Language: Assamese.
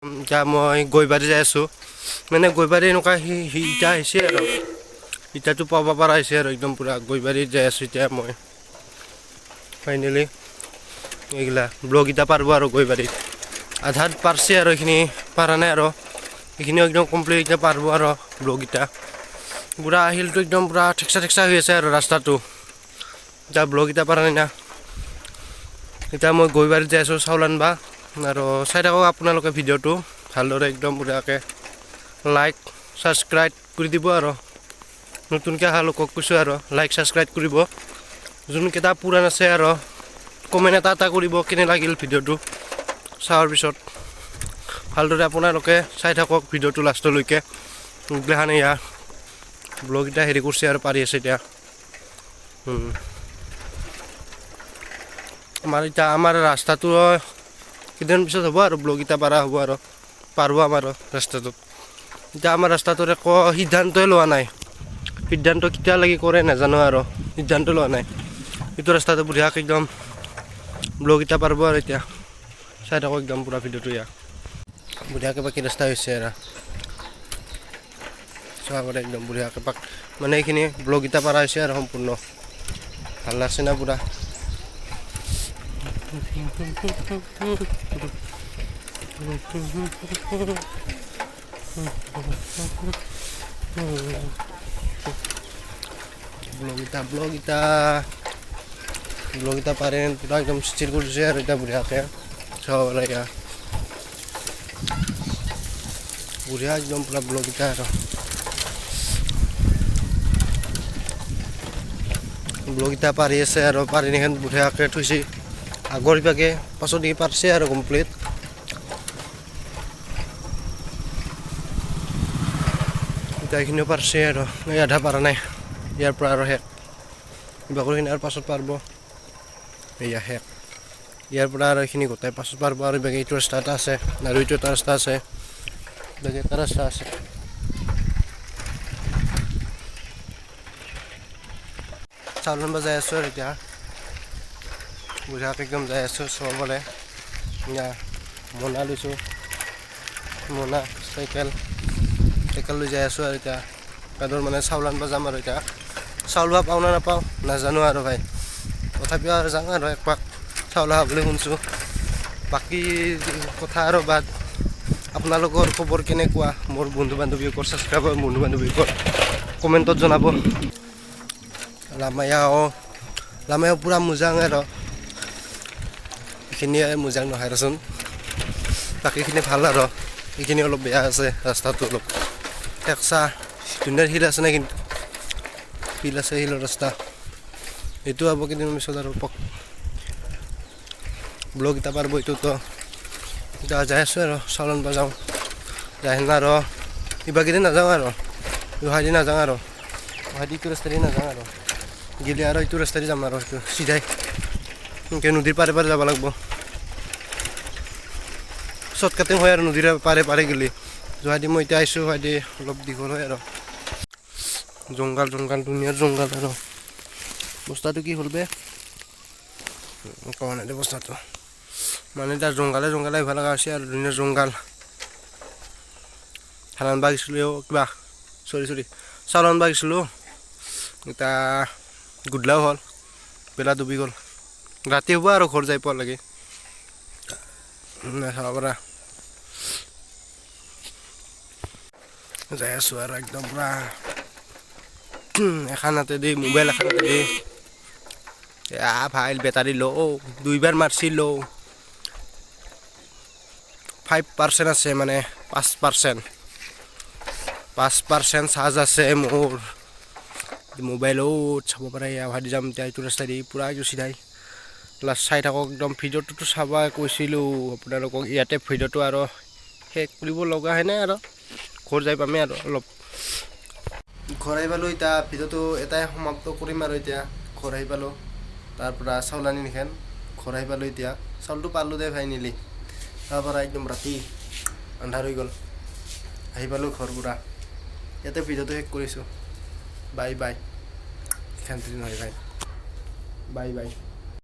এতিয়া মই গৈবাৰী যাই আছোঁ। মানে গৈবাৰী এনেকুৱা ইটা আহিছে আৰু ইটাটো পাব পৰা হৈছে আৰু একদম পূৰা গৈবাৰীত যাই আছোঁ এতিয়া মই। ফাইনেলি এইগিলা ব্লক ইটা পাৰিব আৰু গৈবাৰীত আধাত পাৰছে আৰু এইখিনি পাৰা নাই আৰু এইখিনিও একদম কমপ্লিট এতিয়া পাৰিব আৰু ব্লক ইটা পূৰা শিলটো একদম পূৰা ঠেকচা ঠেকচা হৈ আছে আৰু ৰাস্তাটো। এতিয়া ব্লক ইটা পাৰা নাই না। এতিয়া মই গৈবাৰীত যাই আছোঁ চাউল আনবা আৰু চাই থাকক আপোনালোকে ভিডিঅ'টো ভালদৰে একদম পূৰাকৈ লাইক ছাবস্ক্ৰাইব কৰি দিব আৰু নতুনকৈ অহা লোকক কৈছোঁ আৰু লাইক ছাবস্ক্ৰাইব কৰিব। যোনকেইটা পুৰাণ আছে আৰু কমেণ্ট এটা এটা কৰিব কেনে লাগিল ভিডিঅ'টো চোৱাৰ পিছত। ভালদৰে আপোনালোকে চাই থাকক ভিডিঅ'টো লাষ্টলৈকে। এইগিলাখান এয়া ব্লগ এতিয়া হেৰি কৰিছে আৰু পাৰি আছে এতিয়া। আমাৰ এতিয়া আমাৰ ৰাস্তাটো কেইদিন পিছত হ'ব আৰু ব্লগ এতিয়া পাৰা হ'ব আৰু পাৰব আমাৰ ৰাস্তাটোত। এতিয়া আমাৰ ৰাস্তাটোৰ একো সিদ্ধান্তই লোৱা নাই, সিদ্ধান্ত কেতিয়ালৈকে কৰে নাজানো আৰু সিদ্ধান্ত লোৱা নাই। এইটো ৰাস্তাটো বঢ়িয়াকৈ একদম ব্লগ এতিয়া পাৰিব আৰু এতিয়া চাই থাকক একদম পূৰা ভিডিঅ'টো। ইয়াৰ বঢ়িয়াকৈ বাকী ৰাস্তা হৈছে আৰু চাব পাৰে একদম বঢ়িয়াকৈ পাক মানে এইখিনি ব্লগ এতিয়া পাৰা হৈছে আৰু সম্পূৰ্ণ ভাল লাগছে না পূৰা। ব্লগ এটা ব্লগ এটা পাৰে পূৰা একদম স্থিৰ কৰিছে আৰু এতিয়া বঢ়িয়াকৈ চাব পাৰে। ইয়াৰ বঢ়িয়া একদম পূৰা ব্লগ এটা আৰু ব্লগ এটা পাৰি আছে আৰু পাৰি নিখন বঢ়িয়াকৈ থৈছে আগৰ ইভাগে পাছত দেখি পাৰছে আৰু কমপ্লিট। এতিয়া এইখিনিও পাৰছে আৰু এই আধা পাৰা নাই, ইয়াৰ পৰা আৰু শেষ বাকৰিখিনি আৰু পাছত পাৰিব। এয়া শেষ ইয়াৰ পৰা আৰু এইখিনি গোটাই পাছত পাৰিব আৰু ইভাগে এইটো ৰাস্তা এটা আছে আৰু এইটো এটা ৰাস্তা আছে, ইভাগে এটা ৰাস্তা আছে। চাউল আনিব যাই আছোঁ আৰু এতিয়া বঢ়িয়াকৈ একদম যাই আছোঁ চবৰে। মোনা লৈছোঁ, মোনা চাইকেল চাইকেল লৈ যাই আছোঁ আৰু এতিয়া গাদৰ মানে চাউল আনিব যাম আৰু এতিয়া চাউল বা পাওঁ নে নাপাওঁ নাজানো আৰু ভাই, তথাপিও আৰু যাওঁ আৰু একপাক চাউল অহা বুলি শুনিছোঁ। বাকী কথা আৰু বাদ, আপোনালোকৰ খবৰ কেনেকুৱা মোৰ বন্ধু বান্ধৱীসকল, ছাবস্ক্ৰাইবাৰ বন্ধু বান্ধৱীসকল কমেণ্টত জনাব। লামায়াও লামায়াও পূৰা মোজাং আৰু এইখিনিয়ে মোজাং নহয় দেচোন, বাকীখিনি ভাল আৰু এইখিনি অলপ বেয়া আছে ৰাস্তাটো অলপ ঠেকচা। ধুনীয়া শিল আছে নাই কিন্তু শিল আছে, শিলৰ ৰাস্তা এইটো হ'ব কেইদিনমান পিছত আৰু পক ব্লগ এটা পাৰিব এইটোতো। এতিয়া যাই আছোঁ আৰু চাউল আনিব যাওঁ, যাই সেনে আৰু কিবা কিবি নাযাওঁ আৰু গুৱাহাটী নাযাওঁ আৰু গুৱাহাটী এইটো ৰাস্তাদি নাযাওঁ আৰু গেলে আৰু এইটো ৰাস্তাদি যাম আৰু এইটো চিধাই এনেকৈ নদীৰ পাৰে পাৰে যাব লাগিব। শ্বৰ্ট কাটিং হয় আৰু নদীৰ পাৰে পাৰে গেলি। গুৱাহাটী মই এতিয়া আহিছোঁ, গুৱাহাটী অলপ দীঘল হয় আৰু জংঘল জংঘল ধুনীয়া জংঘল আৰু বস্তাটো কি হ'ল বে কোৱা নাই দে বস্তাটো মানে এতিয়া জংঘলে জংঘলে আহিব লগা হৈছে আৰু ধুনীয়া জংঘল। ধান আনিব গৈছিলোঁ কিবা চৰি চৰি চাউল আনিব গৈছিলোঁ, এতিয়া গধূলাও হ'ল, বেলা ডুবি গ'ল, ৰাতি হ'ব আৰু ঘৰ যাই পোৱা লাগে চাব পৰা। যাই আছোঁ আৰু একদম পূৰা এখন হাতে দি মোবাইল এখন হাতে দি ভাই বেটাৰী ল' দুইবাৰ মাৰছি ল' 5% আছে মানে 5% 5% চাৰ্জ আছে মোৰ মোবাইলত চাব পাৰে। গুৱাহাটী যাম এতিয়া এইটো ৰাস্তা দি পূৰা এইটো চিধাই লাষ্ট চাই থাকক একদম ভিডিঅ'টোতো চাবা কৈছিলোঁ আপোনালোকক। ইয়াতে ভিডিঅ'টো আৰু শেষ কৰিব লগা হয়নে আৰু ঘৰ যাই পামেই আৰু অলপ ঘৰ আহি পালোঁ। এতিয়া ভিডিঅ'টো এটাই সমাপ্ত কৰিম আৰু এতিয়া ঘৰ আহি পালোঁ, তাৰ পৰা চাউল আনি নিখেন ঘৰ আহি পালোঁ। এতিয়া চাউলটো পালোঁ দে ফাইনেলি, তাৰ পৰা একদম ৰাতি আন্ধাৰ হৈ গ'ল, আহি পালোঁ ঘৰ পূৰা। ইয়াতে ভিডিঅ'টো শেষ কৰিছোঁ, বাই বাই। শান্তি নহয় ভাই, বাই বাই।